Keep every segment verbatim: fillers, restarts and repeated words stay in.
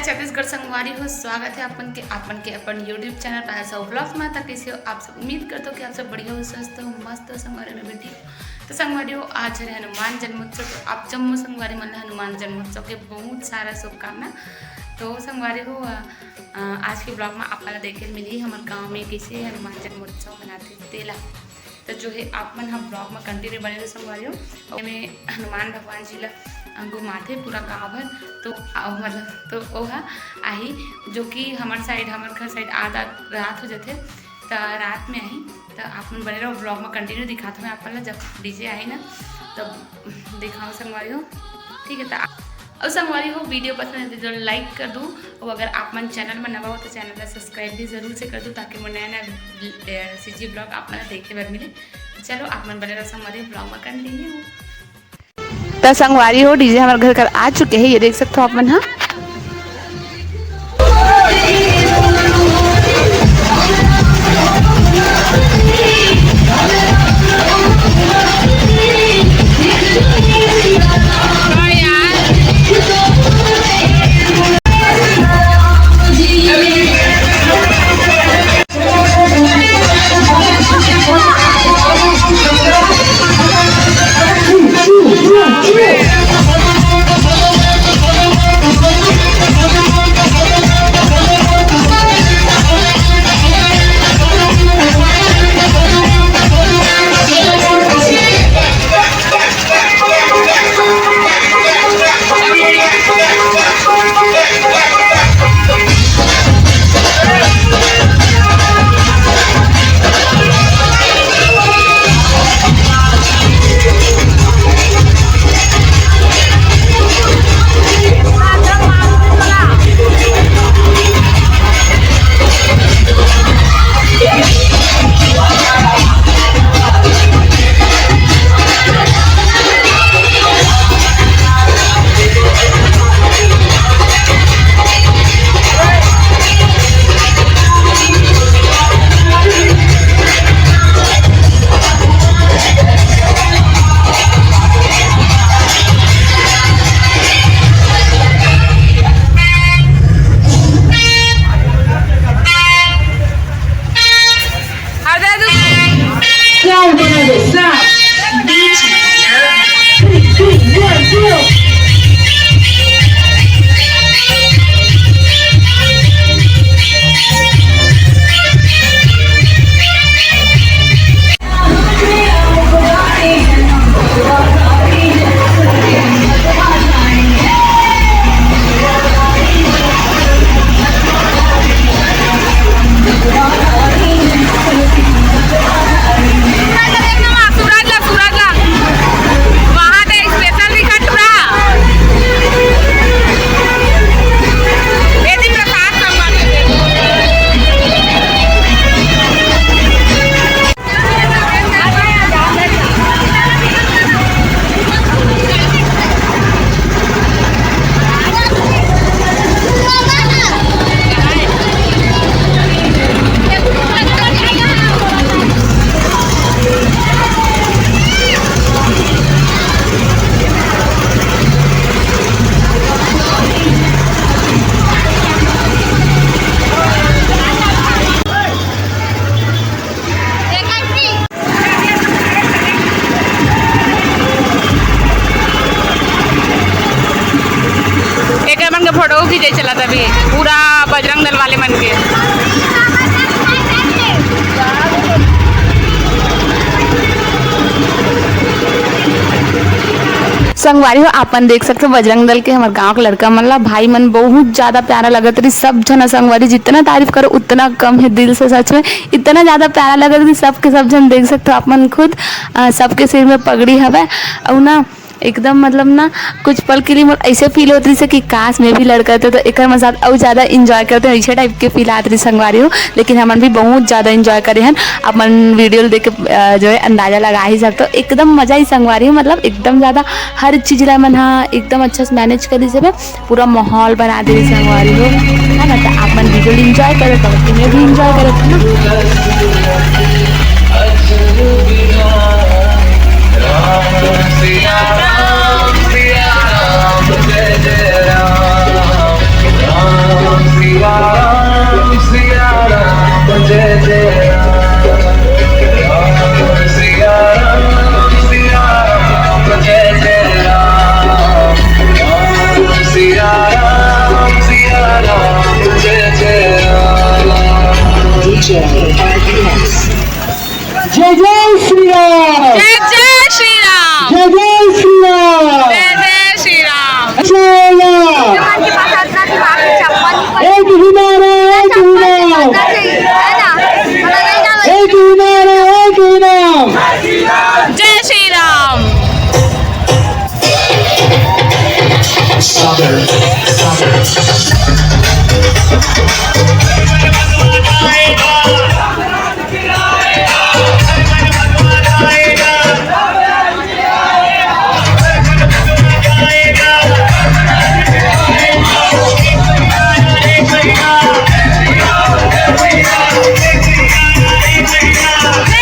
छत्तीसगढ़ संगवारी हो, स्वागत है अपन के, अपन के अपन YouTube चैनल पायल साहू ब्लॉग्स में। त कैसे हो आप सब? उम्मीद करता हूँ कि आप सब बढ़िया हो, स्वस्थ हो, मस्त हो संगवारी में बैठी हो। तो संगवारी हो, आज हरे हनुमान जन्मोत्सव, तो आप जम्मो संगवारी मन ला हनुमान जन्मोत्सव के बहुत सारा शुभकामना। तो संगवारी हो, अ, अ, आज के ब्लॉग में आप ला देखे मिली हमर गाँव में कैसे हनुमान जन्मोत्सव मनाथे तेला। तो जो है आप मन ह ब्लॉग में कंटिन्यू बने रहो संगवारी हो। और में हनुमान भगवान जी ला, अ, घुमाथे पूरा गाँव भर। तो, अ, मतलब तो वो ह आही, जो कि हमर साइड, हमर घर साइड आधा रात हो जाथे, त रात में आही। त आप मन बने रहो ब्लॉग में, कंटिन्यू दिखात हूँ मैं आप मन ला, जब डीजे आही ना तब दिखाओ संगवारी हो। ठीक है, त आ-, और संगवारी हो, वीडियो पसंद है तो जरूर लाइक कर दू, और अगर आप मन चैनल में नवा हो तो चैनल ला सब्सक्राइब भी जरूर से कर दू, ताकि मोर नया नया सीजी ब्लॉग आप मन ला देखे बर मिले। चलो आप मन बने रहो संगवारी, ब्लॉग में कंटिन्यू। त संगवारी हो, डीजे हमर घर कर आ चुके हैं, ये देख सकते हो आप मन हा। सूरज ला, सूरज ला। वहाँ दे special दिखा टुरा। बेटी प्रसाद सब बाटे। एकर मन के फोटो खींचे चलत अभी, पूरा बजरंग दल वाले मन के। संगवारी हो, आपन देख सकते हो बजरंग दल के हमर गांव के लड़का मन ला, भाई मन बहुत ज्यादा प्यारा लगत रही। सब झन संगवारी जितना तारीफ करो उतना कम है दिल से, सच में इतना ज्यादा प्यारा लगत रही। सबके सब झन देख सकते हो आप मन खुद, अ, सबके सिर में पगड़ी हवय। अउ ना एकदम मतलब ना कुछ पल के लिए मोर ऐसे फील होत रहिस कि काश मैं भी लड़का रहते तो एकर मन साथ अउ ज्यादा एंजॉय करते, ऐसे टाइप के फील आत रहिस संगवारी हो। लेकिन हमन भी बहुत ज्यादा एंजॉय करे हन, अपन वीडियो देख के, अ, जो है अंदाजा लगा ही सकते हो। एकदम मजा ही संगवारी हो, मतलब एकदम ज्यादा हर चीज ला मन हा एकदम अच्छा से मैनेज कर दीजिए, पूरा माहौल बना दे संगवारी हो, है ना। तो आप मन वीडियो एंजॉय करो, तो मैं भी एंजॉय करो, है ना। जय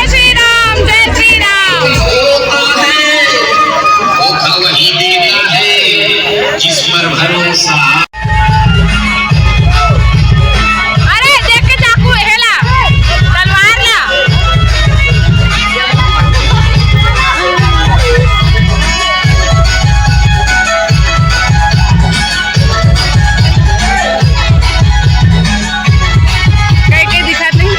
श्री राम, जय श्री राम। वो होता है, धोखा वही देता है, जिस पर भरोसा। अरे, देख के चाकू, हेला, तलवार ला। कहीं, कहीं दिखत नहीं।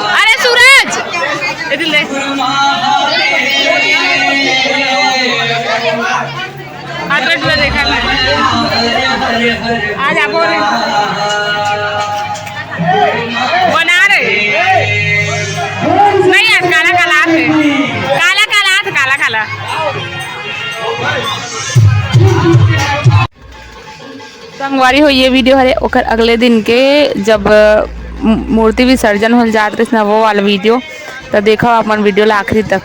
अरे सूरज, इधर ले। हाथ में टूरा देखा है। आज आप और बना रहे। नहीं यार, काला काला हाथ है। काला काला हाथ, काला काला। संगवारी हो, ये वीडियो हरे ओकर अगले दिन के, जब, अ, मू-, मूर्ति विसर्जन होल जात रहिस ना, वो वाला वीडियो। तो देखो अपन वीडियो ला आखिरी तक।